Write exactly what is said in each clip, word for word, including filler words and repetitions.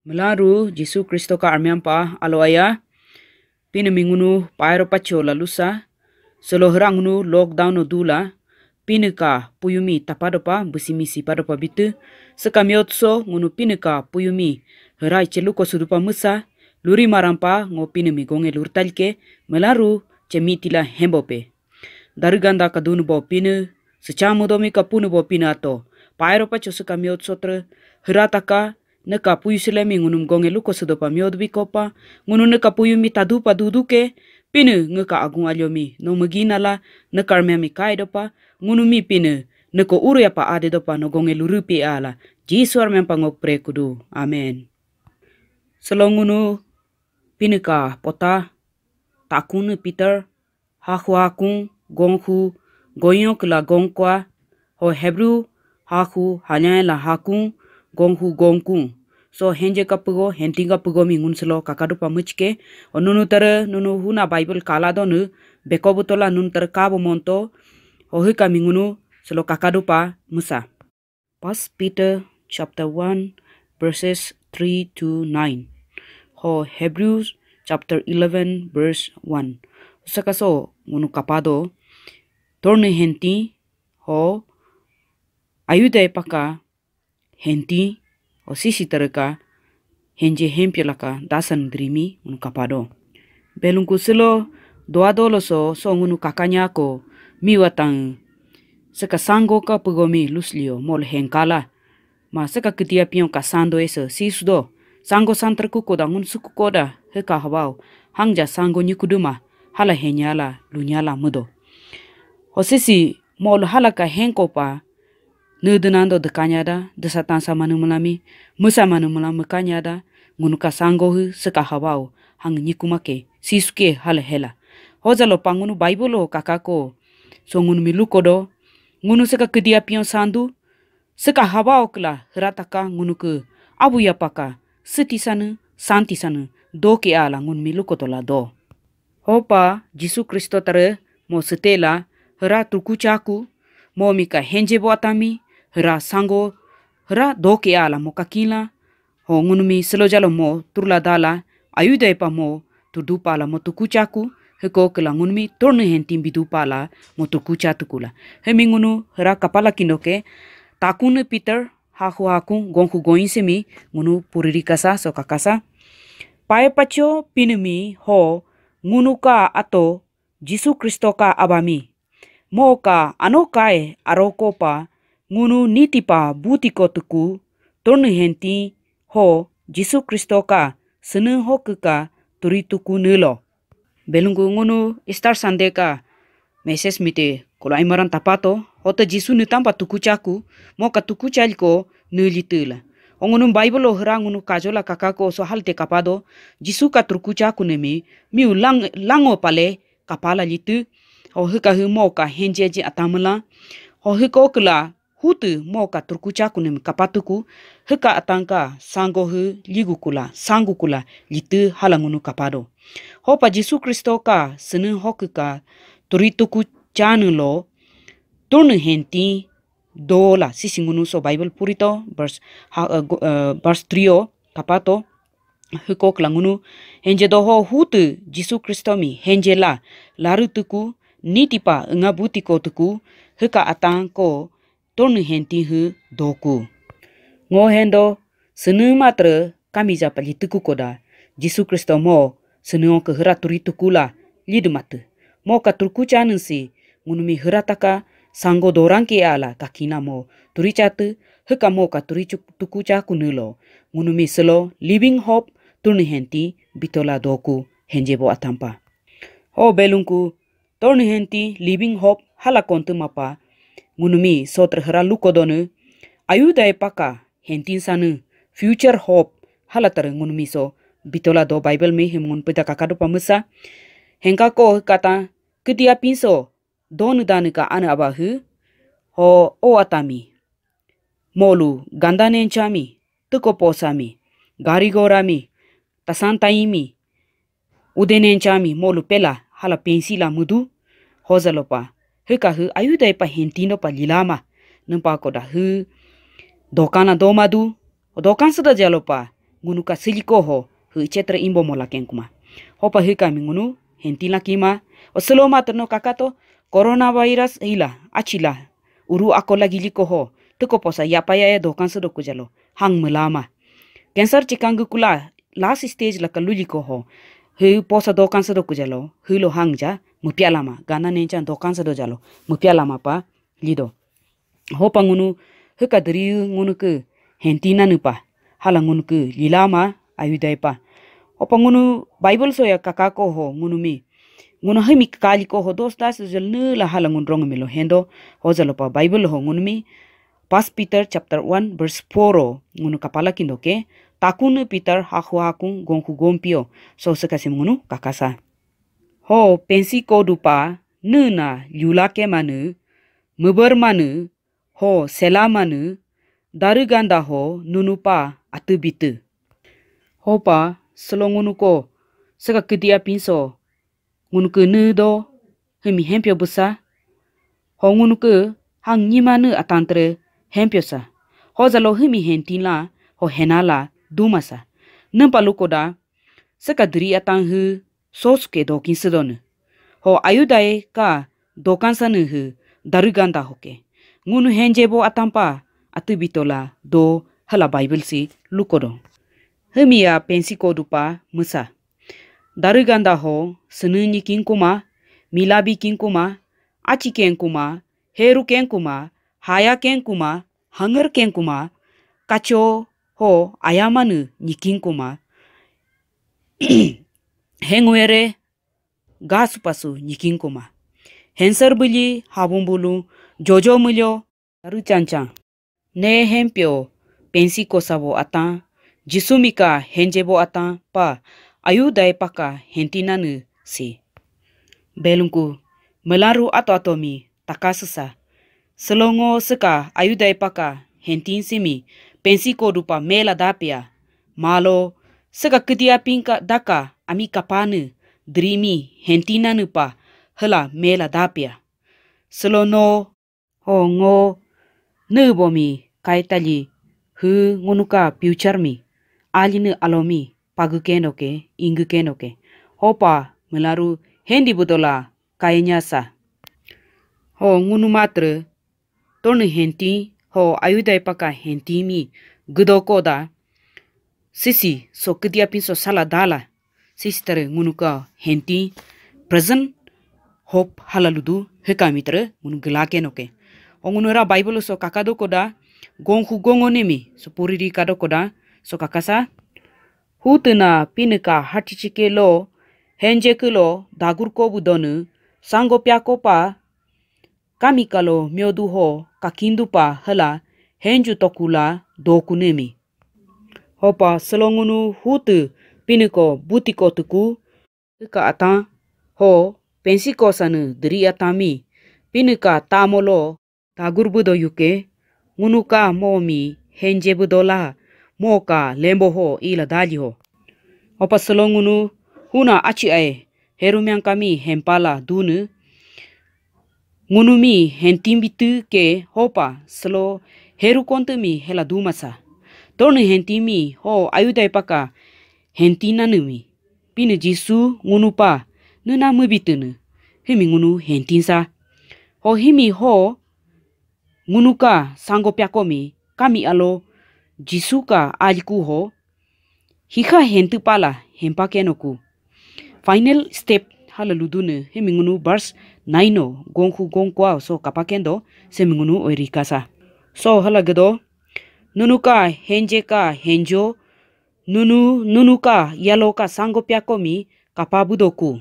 Miilanru Jisu Kristo ka armyang pa alo aya. Pinii mi ngunu paero pacho la lusa. Silo hiira ngunu lockdown no dula. Pinii ka puyumi tapadopa, busimi sipadopa bitu. Siika miotso ngunu Pinii ka puyumi hiira iche luko sudupa miisa. Luri marampa ngo Pinii mi gonge lurtalke. Miilanru chemi tila hembope. Darii ganda ka dunu bo Pinii, sicha mudomi ka punu bo Pinii ato. Paero pacho siika miotso tiire hiira taka, niika puyu silemi ngunumi gonge luko sudopa miodbi kopa, ngunu niika puyumi tadupa duduke, Pinii ngiika agung alyomi no miigina la, niika armyang mi kaidopa, ngunumi Pinii niika uru yapa adedopa no gonge lurupi ala. Jisu armyang pa ngok pray kudu. Amen. Silo ngunu Pinii ka pota, takun Peter, hahu hakun, gonghu, gonyo kiila gongkwa, ho Hebrew, hahu hanyai la hakun, gonghu gongkun. So henje ka pugo, henting ka pugo mi ngunu silo kakadupa miichike. Ho nunu tiire, nunu huna Bible kala donu, beko butola nunu tiire kabo monto. Ho hiika mi ngunu silo kakadupa miisa. First Peter chapter one, verses three to nine. Ho Hebrews chapter eleven, verse one. Sakaso ngunu kapado, torne henti, ho ayuda epaka henti, ho sisi tiire ka henje hempyo laka dasan drimi ngunu kapado. Belungku silo doa dolo so, so ngunu kakanya ko miwatang. Siika sango ka pugo mi luslio mol hengkala. Ma siika kiitia pion ka sando eso sisudo. Sango santar kukoda ngunu sukukoda hiika habao. Hangja sango nyikuduma hala henyala lunyala miido. Ho sisi mol hala ka henko pa. Nudunando dekanyada, desatan sa manu miilami, miisa manu miilam miikanyada, ngunu ka sango hu siika habao, hang nyikumake, sisuke hala hela. Hojalo pa ngunu Bible ho kakako, so ngunu mi lukodo, ngunu siika kiidia pion sandu, siika habao kiila hiira taka ngunu ke, abu yapaka, siti sanu, santi sanu, doke ala ngunu mi lukodo la do. Hopa Jisu Kristo tiire mo siitela hiira turkuchaku, mo mi ka henje bo atami, hiira sango, hiira doke ala mo kakila. Ho ngunu mi silo jalo mo turla dala, ayuda epa mo turdupa la mo turkuchaku, hiiko kiila ngunu mi torne hentin bidupa la mo turkucha tukula. Hiimi ngunu hiira kapala kinoke, takun Peter, hahu hakun, gonghu goin simi, ngunu puriri kasa, so kakasa. Pae pacho Pinii mi ho, ngunu ka ato, Jisu Kristo ka abami. Mo ka ano kae aroko pa, ngunu niti pa butiko tuku, torne henti ho, Jisu Kristo ka, sene ho ke ka, turi tuku nelo. Belungku ngunu Easter Sunday ka message mite kolo aimaran tapato, hote Jisu niitampa tukuchaku, mo ka tukuchaliko nilitila. Ho ngunu Bible ho hiira ngunu kajola kakako so halte kapado, Jisu ka turkuchaku nemi, miu lang, lango pale, kapala litu, ho hiika hu mo ka henjeji atamla, ho hiiko kiila hutu mo ka turkuchaku nemi kapatuku, hiika atangka sango hu ligukula, sangukula, litu hala ngunu kapado. Hopa Jisu Kristo ka sene ho ke ka turi tuku chanu lo, turnu henti dola, sisi ngunu so Bible purito, verse, ha, eh, go, eh, verse three o, kapato, hiiko kiila ngunu, henje doho hutu Jisu Kristo mi, henje la, laru tuku, niti pa, nga butiko tuku, hiika atangko, tornu henti hu doku. Ngo hendo, sene matre, kamija pa lituku koda, Jisu Kristo mo, sene o ke hiira turi tukula, lidu matu. Mo ka turkucha nunsi, ngunumi hiira taka, sango dorang ke ala kakina mo, turi chatu, hiika mo ka turi chuk, tukucha kunulo, ngunumi silo, living hope, turnu henti, bitola doku, henje bo atampa. Ho belungku, tornu henti, living hope, hala kontu mapa, ngunumi, sotre hiira lukodonu, ayuda epaka, hentin sanu, future hope, hala tiire ngunumi so, bitola do Bible mi hiimi ngunu pida kakadu pamisa, hengka ko kata, kiidia pinso, donu danu ka anu aba hu, ho o atami. Molu ganda nenchami, tuko posami, gari gorami, tasan taimi, ude nenchami, molu pela, hala pensi la mudu, hojalo pa. Hiika hu, ayuda epa hentindo pa lilama, numpa koda hu, dokan la doma du, dokan sada jalo pa, ngunu ka siliko ho, hu chetra imbo mola kenkuma. Hopa hu kami ngunu, hentin la kima, o selo ma terno kakato, coronavirus ila, achila, uru ako lagi liko ho, tuko posa yapaya ya dokan sedo kujalo, hang melama. Cancer chikang kula, last stage la kaluliko ho, hu posa dokan sedo kujalo, hu lo hang ja, mupia lama, gana nenchan dokan sedo jalo, mupia lama pa, lido. Hopa ngunu, heka deri ngunu ke hentina nupa, hala ngunu ke lilama ayudai pa. Hopa ngunu Bible so ya kakako ho ngunu mi. Ngunu hemi kali ko ho dos das jel ne la hala ngunu rong milo hendo, ho jalo pa Bible ho ngunu mi. First Peter chapter one verse four o ngunu kapala kindo ke, takunu Peter hahu hakung gonghu gompio, so sekasi ngunu kakasa. Ho pensi ko dupa, ne na yula ke manu, meber manu, ho sela manu, daru ganda ho nunu pa atu bitu. Hopa, selo ngunu ko, seka kedia pinso, ngunu ke ne do, hemi hempio besa, ho ngunu ke hang nyima ne atantre hempio sa. Ho jalo hemi hentin la, ho hena la, duma sa. Nempa lukoda, seka deri atang hu, sosuke dokin sedonu. Ho ayudai ka dokan sanu hu daru ganda hoke. Ngunu henjebo atampa atu bitola do hala Bible si lukodo. Hemi ya pensi ko dupa mesa. Daru ganda ho senu nyikin kuma, milabi kin kuma, achi ken kuma, heru ken kuma, haya ken kuma, hanger ken kuma, kacho ho ayamanu nyikin kuma, henguere gasu pasu nyikin kuma. Henser beli habung bulu, jojo mulyo, daru chanchan. Ne hempio, pensi ko sabo atan, Jisu mika henjebo atan pa, ayudai paka hentinanu si. Belungku, melaru ato ato mi, takasesa. Selongo seka ayudai paka hentin simi, pensi ko dupa mela dapia. Malo, seka kedia pinka daka ami kapanu, deri mi hentinanu pa, hela mela dapia. Selono, ho ngo, ne bomi, kaitali, hu ngunuka future mi, ali ne alomi, pagu kendo ke, ingu kendo ke. Hopa, melaru, hendi budola, kainya sa. Ho ngunu matre, tonu henti, ho ayudai paka henti mi, gudo koda, sisi, so kedia pinso sala dala, sisi tare ngunu ka henti, present, hope hala ludu, heka mitre, ngunu gela keno ke. O ngunu ra Bible so kakado koda, gonghu gongo nimi, so puriri kado koda, so kakasa, hutena pineka hatichike lo, henje kulo, dagur ko budonu, sango piako pa, kami kalo miodu ho, kakindu pa hela, henju tokula, doku nimi. Hopa selongunu hutu, pineko butiko tuku, ka atan, ho, pensiko sanu deri atami, pineka tamolo, dagur budo yuke, ngunuka mo mi, henje budola, mo ka lembo ho, ila dali ho. Hopa selongunu, huna achi ae, herumian kami, hempala, dunu, ngunu mi, hentin bitu ke, hopa, selo, heru kontu mi, hela dumasa. Tonu hentin mi, ho, ayudai paka, hentin nanu mi. Pinu Jisu, ngunu pa, nuna mubitunu. Himi ngunu hentin sa. Ho himi ho, ngunu ka, sango piako mi, kami alo, Jisu ka, aliku ho, hika hentu pala, hempa kenoku. Final step, hala ludunu, hemi ngunu verse nine o, gonghu gongkwa so kapakendo, semi ngunu oirikasa. So hala gedo, nunuka, henjeka, henjo, nunu, nunuka, yaloka, sango piako mi, kapabudoku.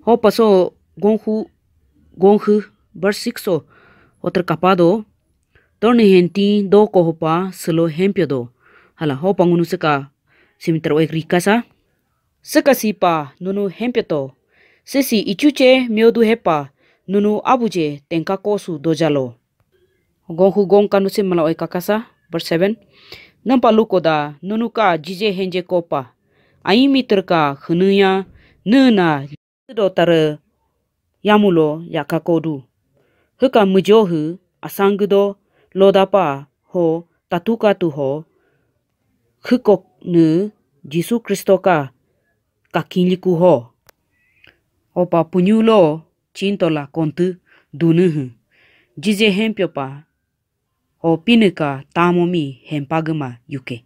Hopa so, gonghu, gonghu, verse six o, otra kapado, torni henti, do ko hopa, selo hempio do. Hala, hopa ngunu seka, simiter oek rikasa. Seka sipa, nunu hempio to. Sisi ichuche, miodu hepa, nunu abuje, tenka kosu dojalo. Gonghu gong kanu sim mala oek kakasa, verse seven. Nampa luko da, nunuka, jije henje kopa. Aimi terka, henuya, nuna, do tare, yamulo, yakakodu. Huka mujohu, asangdo, lodapa, ho, tatuka tu ho, huko Nuu Jisu Kristo ka kakinliku ho. Hopa punyu lo chinto la kontu dunu hu. Jije hempyo pa ho Pinii ka tamo mi hempa gema yuke.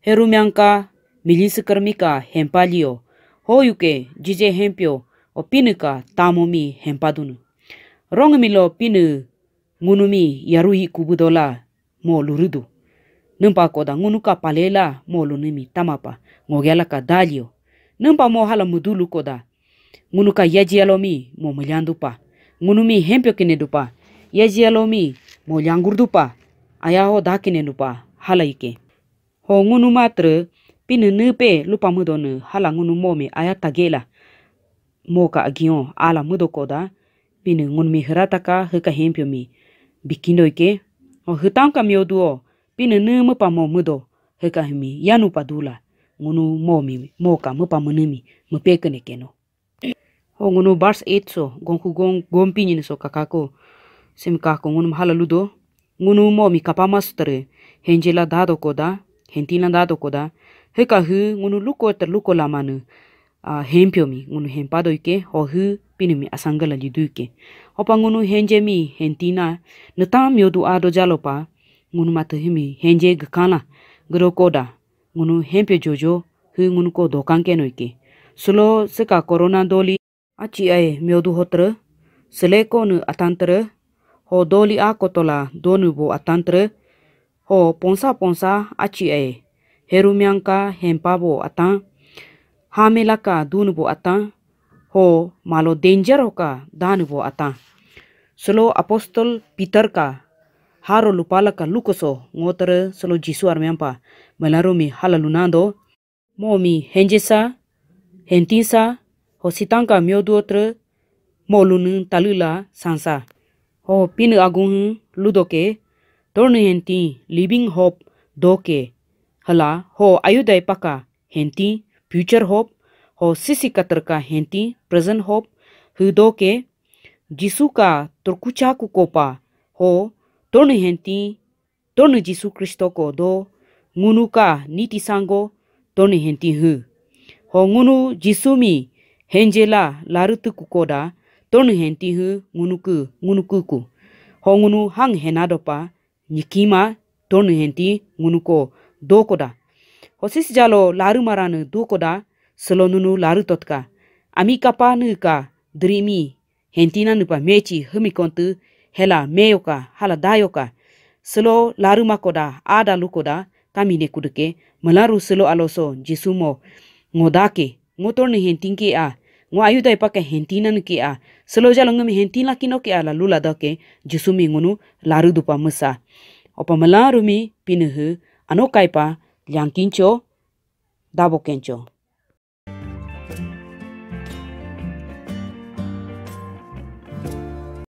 Herumianka milisikermi ka hempa lio. Ho yuke jije hempyo ho Pinii ka tamo mi hempa dunu. Rong milo Pinii ngunumi yaruhi kubudola mo lurudu. Niimpa koda ngunu ka palela mo lunumi tamapa ngogiala ka dalio. Niimpa mo hala mudulu koda ngunu ka yajialo mi mo mulyandupa. Ngunumi hempyo kene dupa. Yajialo mi mo lyangurdupa. Aya ho dakene dupa hala ike. Ho ngunu matre Pinii niipe lupa mudonu hala ngunu mo mi aya tagela. Mo ka agion ala mudo koda Pinii ngunumi hirataka hiika hempyo mi bikindo ike. Ho hiitanka mioduo Pinii niimupa mo mudo hiika himi yanupa dula. Ngunu mo mi mo ka mupa munumi mupekene keno. Ho ngunu verse eight so gonku gon gompi nyini so kakako. Simi kako ngunu hala ludo. Ngunu mo mi kapama sutere. Henjela dado koda. Hentina dado koda. Hiika hu ngunu luko ter luko lamanu. A hempyo mi ngunu hempado ike. Ho hu Pinii mi asangala lidu ike. Hopa ngunu henje mi hentina. Niitan miodu ado jalopa. Ngunu matu himi henje gakana. Gero koda. Ngunu hempyo jojo. Hu ngunu ko dokan keno ike. Sulo siika corona doli. Achi ae miodu hotre, sele ko nu atantre, ho doli a kotola donu bo atantre, ho ponsa ponsa achi ae, herumianka hempa bo atan, hamelaka dunu bo atan, ho malo danger hoka danu bo atan. Selo apostol Peter ka, haro lupalaka lukoso ngotre selo Jisu armiampa, melarumi hala lunando, mo mi henjesa, hentinsa, ho sitanka miodu otre, mo lunu talula sansa. Ho Pinii agung ludoke, tornu hentin living hope doke. Hala ho ayudai paka hentin future hope, ho sisi katerka hentin present hope, hu doke, Jisu ka turkucha kukopa, ho tornu hentin Tornu Jisu Kristo ko do ngunu ka niti sango tornu henti hu. Ho ngunu Jisu mi henjela larutu kukoda tornu henti hu ngunu ku ngunu kuku. Ho ngunu hang henadopa nyikima tornu henti ngunu ko dokoda. Ho sisi jalo laru maranu dokoda selo nunu laru totka. Ami kapa nu ka drimi hentina nupa mechi humi kontu hela meyoka hala dayoka. Selo laru makoda ada lukoda kami ne kuduke melaru selo aloso Jisu mo ngodake ngo tornu hentin ke a ngo ayudai paka hentina nuke a selo jalo ngumi hentin lakino ke a la lula doke Jisu mi ngunu laru dupa musa. Opa melaru mi Pinii hu ano kaipa lyangkincho dabo kencho.